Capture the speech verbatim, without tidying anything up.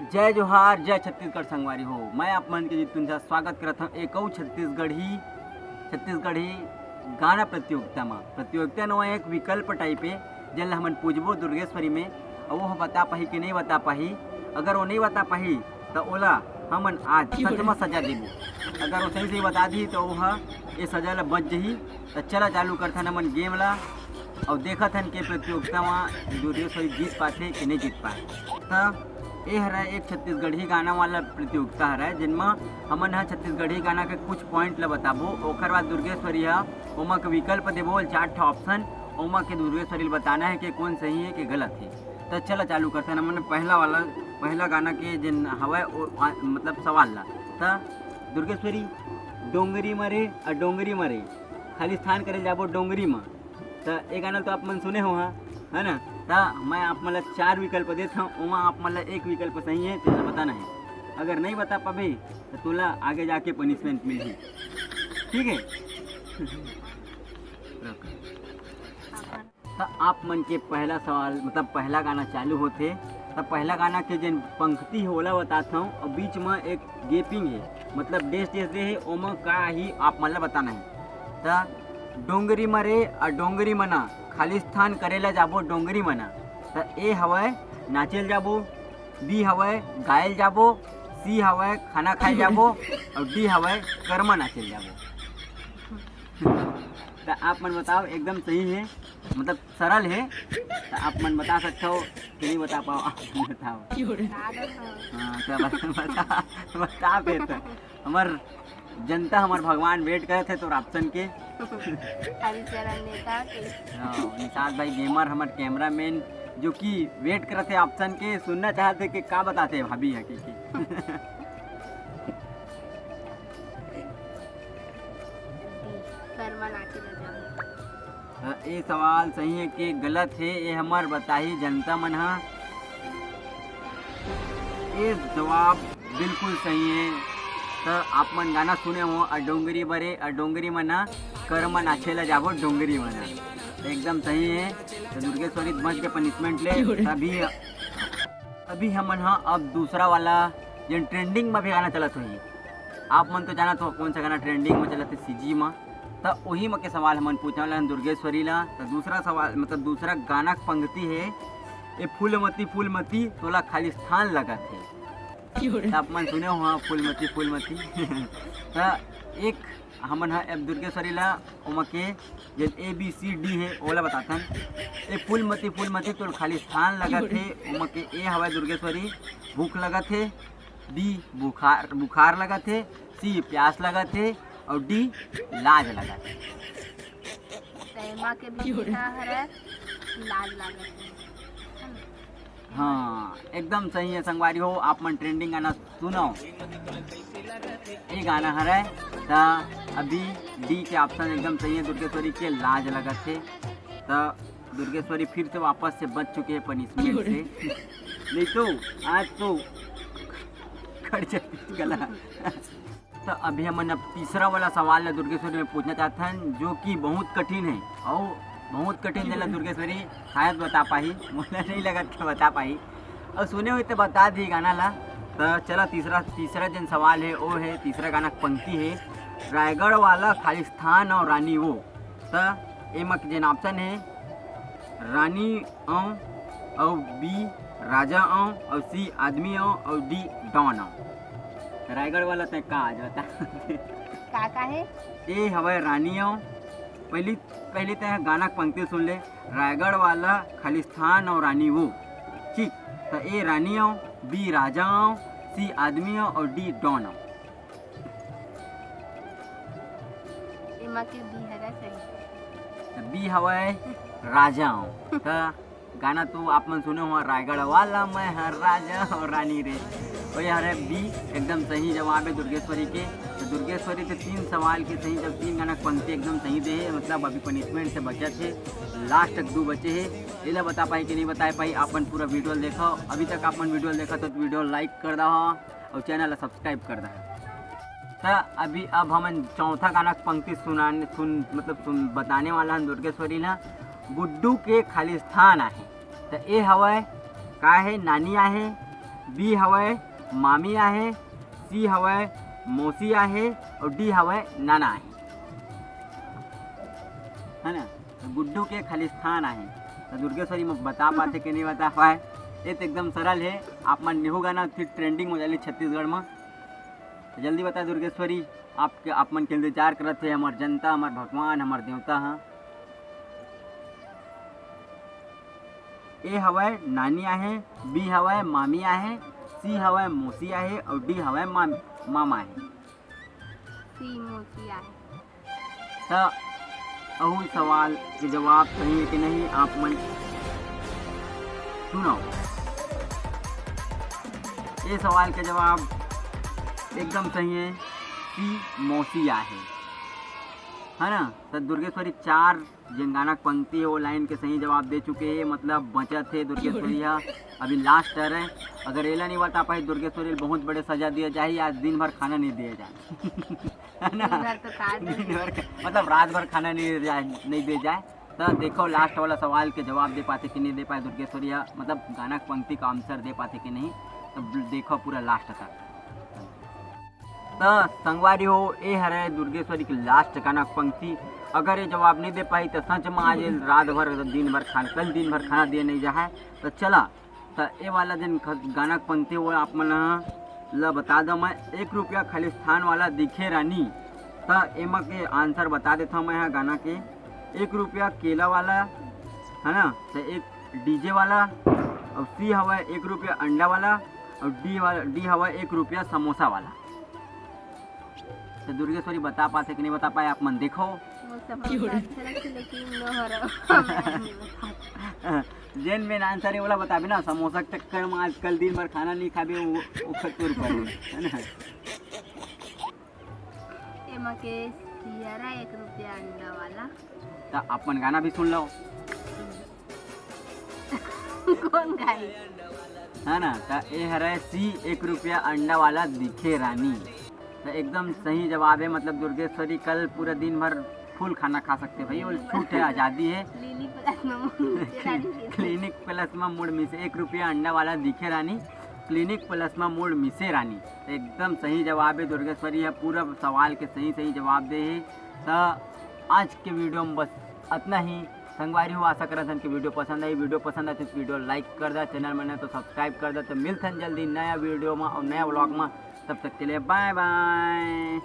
जय जोहार, जय छत्तीसगढ़ संगवारी हो। मैं आप मन के जीतू निषाद स्वागत करत हूँ एक अउ छत्तीसगढ़ी छत्तीसगढ़ी गाना प्रतियोगिता में। प्रतियोगिता नवा एक विकल्प टाइप है, जेन ला हमन पूछबो दुर्गेश्वरी में, अउ वो बता पाही कि नहीं बता पाही। अगर वो नहीं बता पाही, तो ओला हमन आज सच में सजा देबो। अगर वो सही सही बता दी, तो वो ये सजा ला बच जही। तो चला, चालू करथन हमन गेम ला, अउ देखत हन के प्रतियोगिता में दुर्गेश्वरी जीत पाथे कि नहीं जीत पाए। त ए हरय एक छत्तीसगढ़ी गाना वाला प्रतियोगिता हरय, जिनमा हमन ह छत्तीसगढ़ी गाना के कुछ पॉइंट ल बताबो। ओकर बाद दुर्गेश्वरी ह ओमा के विकल्प देबो, चार ठो ऑप्शन, ओमा के दुर्गेश्वरी ल बताना है कि कौन सही है कि गलत है। त चला, चालू करथन हमन पहला वाला, पहला गाना के जिन हवय ओ, आ, मतलब सवाल ला। त दुर्गेश्वरी, डोंगरी मरे अ डोंगरी मरे, खालिस्तान करे जाबो डोंगरी म। त ए गाना तो आप मन सुने हो, हाँ, है ना? त मैं आप मन ला चार विकल्प देत हूँ, ओमा आप मन ला एक विकल्प सही है, तेला बताना है। अगर नहीं बता पाबे, तो तोला आगे जाके पनिशमेंट मिलही, ठीक है? त आप मन के पहला सवाल, मतलब पहला गाना चालू होथे, त पहला गाना के जेन पंक्ति हे, ओला बतात हूँ, और बीच में एक गैपिंग है, मतलब डेस डेस दे है, ओमा का ही आप मन ला बताना है। त डोंगरी मरे अ डोंगरी मना, खालिस्तान करेला जाबो डोंगरी मना। त ए हवय नाचेल जाबो, बी हवय गायल जाबो, सी हवय खाना खाए जाबो, और डी हवय कर्मा नाचेल जाबो। त आप मन बताओ, एकदम सही है, मतलब सरल है। त आप मन बता सकते हो कि नहीं बता पाओ, आप मन बताओ। हाँ, त बता, बता, बता फिर त। हमर जनता हमर भगवान वेट करत हे तोर ऑप्शन के। हरिचरण नेता के। हाँ, निषाद भाई गेमर हमर कैमरामैन जो कि वेट करत हे ऑप्शन के, सुनना चाहत हे कि का बताथे भाभी ह के, के। कर्मा नाचे ल जाबो। त ए सवाल सही है कि गलत है, ये हमर बताही जनता मन ह। ए जवाब बिल्कुल सही है। त आप मन गाना सुने हो, अ डोंगरी बरे, अ डोंगरी मना, कर्मा नाचे ला जाबो डोंगरी मना। त एकदम सही है। त दुर्गेश्वरी बच के पनिशमेंट ले। अभी, अभी हमन ह अब दूसरा वाला, जेन ट्रेंडिंग में भी गाना चलत होही, आप मन तो जानत हो कौन सा गाना ट्रेंडिंग में चलत है, सीजी में। त वही में के सवाल हमन पूछने वाला हन दुर्गेश्वरी ला। त दूसरा सवाल, मतलब दूसरा गाना के पंक्ति है, ए फूलमती फूलमती तोला खालिस्तान लगत है। त आप मन सुने हो, हाँ, फूलमती फूलमती। त एक हमन ह अब दुर्गेश्वरी ला ओमा के जेन ए बी सी डी है, ओला बताथन। ए फूलमती फूलमती तोला खालिस्तान लगत है, ओमा के ए हवय दुर्गेश्वरी, भूख लगत है, बी बुखार, बुखार लगत है, सी प्यास लगत है, और डी लाज लगत है। त एमा के भी का हरय, लाज लागत है। हाँ, एकदम सही है संगवारी हो, आप मन ट्रेंडिंग गाना सुनो। ये गाना हरय, त अभी डी के ऑप्शन एकदम सही है, दुर्गेश्वरी के लाज लगत है। त दुर्गेश्वरी फिर से वापस से बच चुके हैं पनिशमेंट से। नहीं तो आज तो कट जाती गला। त अभी हमन अब तीसरा वाला सवाल ला दुर्गेश्वरी में पूछना चाहत हन, जो कि बहुत कठिन है, और बहुत कठिन, जेला दुर्गेश्वरी शायद बता पाही, मोला नहीं लगत कि बता पाही, और सुने हुए तो बता दी गाना ला। त चला, तीसरा, तीसरा जन सवाल है, वो है, तीसरा गाना के पंक्ति है, रायगढ़ वाला खालिस्तान और रानी वो। त एमा के जेन ऑप्शन है, रानी औ, अउ बी राजा औ, अउ सी आदमी औ, अउ डी डॉन औ। रायगढ़ वाला तय का आज बता। का का है? ए हवय रानी औ। पहली, पहली तय गाना के पंक्ति सुन ले, रायगढ़ वाला खालिस्तान और रानी वो। ठीक, त ए रानी औ, बी राजा औ, सी आदमी औ, अउ डी डॉन औ। एमा के बी हरय सही। त बी हवय राजा औ। त गाना तो आप मन सुने हो, रायगढ़ वाला मैं हर राजा और रानी रे। वही हरे बी एकदम सही जवाब है दुर्गेश्वरी के। तो दुर्गेश्वरी के तीन सवाल के सही, जब तीन गाना पंक्ति एकदम सही दे है, मतलब अभी पनिशमेंट से बचत है, लास्ट तक दू बचे है। एला बता पाई कि नहीं बता पाई, आप मन पूरा वीडियो देखो। अभी तक आप मन वीडियो देखो तो वीडियो लाइक कर दो और चैनल सब्सक्राइब कर दो। त अभी अब हमन चौथा गाना के पंक्ति सुनाने, सुन, मतलब सुन, बताने वाला हन दुर्गेश्वरी ला। गुड्डू के खालिस्तान आहे। त ए हवय, का हे, नानी आहे, B हवय मामी आहे, C हवय मौसी आहे और D हवय नाना आहे, है ना? तो गुड्डू के खालिस्तान आहे। तो दुर्गेश्वरी म बता पाथे कि नहीं बता पाए, ये तो एकदम सरल है। आप मन निहू गाना फिर ट्रेंडिंग हो जाली छत्तीसगढ़ में। तो जल्दी बता दुर्गेश्वरी, आपके, आप मन के इंतजार करत हे हमर जनता, हमर भगवान, हमर देवता ह। A हवय नानी आहे, B हवय मामी आहे, C हवय मौसी आहे और D हवय माम-, मामा आहे। C मौसी आहे। त अहू सवाल के जवाब सही है कि नहीं, आप मन सुनाओ। ये सवाल के जवाब एकदम सही है, C मौसी आहे, है ना? त दुर्गेश्वरी चार जेन गाना के पंक्ति है वो लाइन के सही जवाब दे चुके हैं, मतलब बचत है दुर्गेश्वरी हा, अभी लास्ट हरे। अगर एला नहीं बता पाई दुर्गेश्वरी ल बहुत बड़े सजा दिया जाही, आज दिन भर खाना नहीं दिया जाए। है ना? दिन भर तो खा दिन भर का, मतलब रात भर खाना नहीं दिया जाए, नहीं दिया जाए। तो देखो लास्ट वाला सवाल के जवाब दे पाथे कि नहीं दे पाए दुर्गेश्वरी हा, मतलब गाना के पंक्ति का आंसर दे पाथे कि नहीं, तो देखो पूरा लास्ट तक। त संगवारी हो, ए हरे दुर्गेश्वरी के लास्ट गाना के पंक्ति। अगर ये जवाब नहीं दे पाई त सच में आज ये रात भर, दिन भर खाना, कल दिन भर खाना दिए नहीं जाए। त चला, त ए वाला दिन ख-, गाना के पंक्ति वो आप मन ह ल बता दो मैं, एक रुपया खालिस्तान वाला दिखे रानी। त एमा के आंसर बता देता मैं ह गाना के, एक रुपया केला वाला, है ना, त एक डीजे वाला, और C हवय एक रुपया अंडा वाला, और D वाला, D हवय एक रुपया समोसा वाला। तो दुर्गेश्वरी बता पाथे कि नहीं बता पाए, आप मन देखो। वो समोसा अच्छा लगथे, लेकिन नोहर जेन मेन आंसर है, ओला बताबे ना, समोसा के चक्कर में आजकल दिन भर खाना नहीं खाबे, वो, वो खतूर पर है, है ना? एमा के सियारा एक रुपया अंडा वाला। त अपन गाना भी सुन लो। कौन गाई? है ना, त ए हरे C, एक रुपया अंडा वाला दिखे रानी। त एकदम सही जवाब है, मतलब दुर्गेश्वरी कल पूरा दिन भर फुल खाना खा सकते भाई, वो छूट है, आज़ादी है। क्लिनिक प्लस में मुड़ मिसे रानी। क्लिनिक प्लस में मुड़ मिसे, एक रुपया अंडा वाला दिखे रानी, क्लिनिक प्लस में मुड़ मिसे रानी। एकदम सही जवाब है दुर्गेश्वरी, है पूरा सवाल के सही सही जवाब दे है। त आज के वीडियो में बस अतना ही। संगवारी हो, आशा करत हन कि वीडियो पसंद आई। वीडियो पसंद आए तो वीडियो लाइक कर दा, चैनल में नए तो सब्सक्राइब कर दा। तो मिलथन जल्दी नया वीडियो में और नया व्लॉग में, तब तक के लिए बाय बाय।